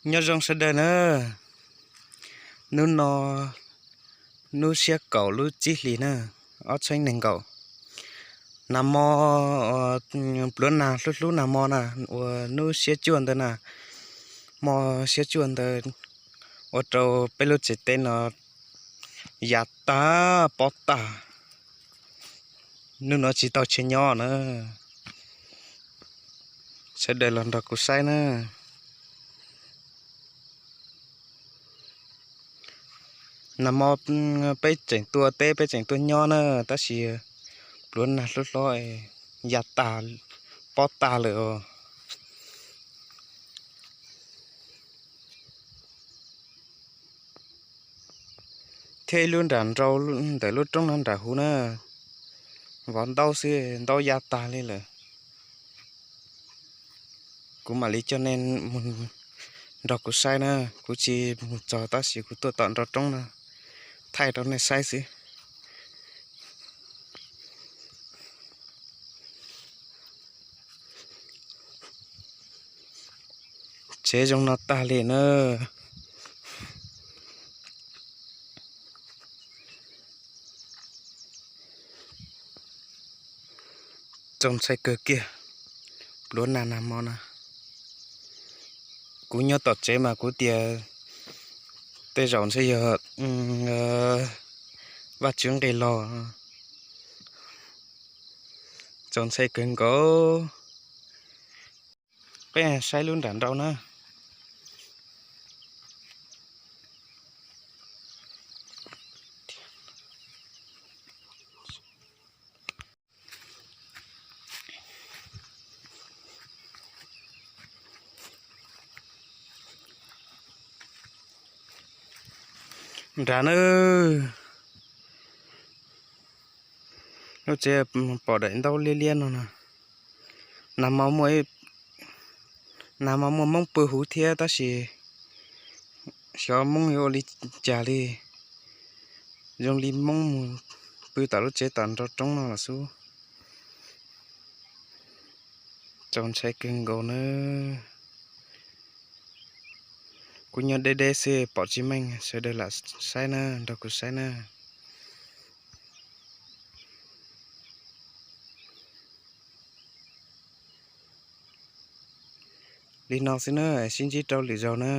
Nyob zoo sawv daws na, hnub no hnub xiab kaum lub tsib hlis na, ob txhiab nees nkaum. Nag hmo, pluav nag hlub hlub nag hmo na, uas hnub xiab cuaj ntawd na, hmo xiab cuaj ntawd ua rau peb lub tsev teb no ya tag pob tag. Hnub no tsis tau tsheb nyob na. Sawv daws los nrog kuv saib na. Nag hmo peb tseem tuaj teb peb tseem tuaj nyob na, tab sis pluav nag hlob hlob ya tag pob tag lawm os. Thiab ib lub nram nrau ntawm lub roob no nram huv na, vov ntaub xwb ntaub ya tag li lawm. Kuv mam li coj nej mus nrog kuv saib na, kuv tsis mus txog tab sis kuv tuaj tom nraum roob no thaij rau nej saib xwb. Tsev zoo no tag li na. Txaus ntshai kawg kiag, pluav nag nag hmo na. Kuv nyob tom tsev mas kuv tias tej zaum ntshe yog Vajtswv nqis los. Txaus ntshai kawg nkaus. Peb saib lub nram nrau na. Nrad na, lub tsev pom daim ntaub liab liab no na. Nag hmo muaj, nag hmo muaj Hmoob pw huv thiab tab sis xyov Hmoob yuav ua li cas li, zoo li Hmoob mus pw tom lub tsev tom nraum roob no los xwb. Txaus ntshai kawg nkaus na. Kuv nyob deb deb xwb pom tsis meej, sawv daws lam saib na, nrog kuv saib na. Li no xwb na, sib ntsib rau lwm zaus na.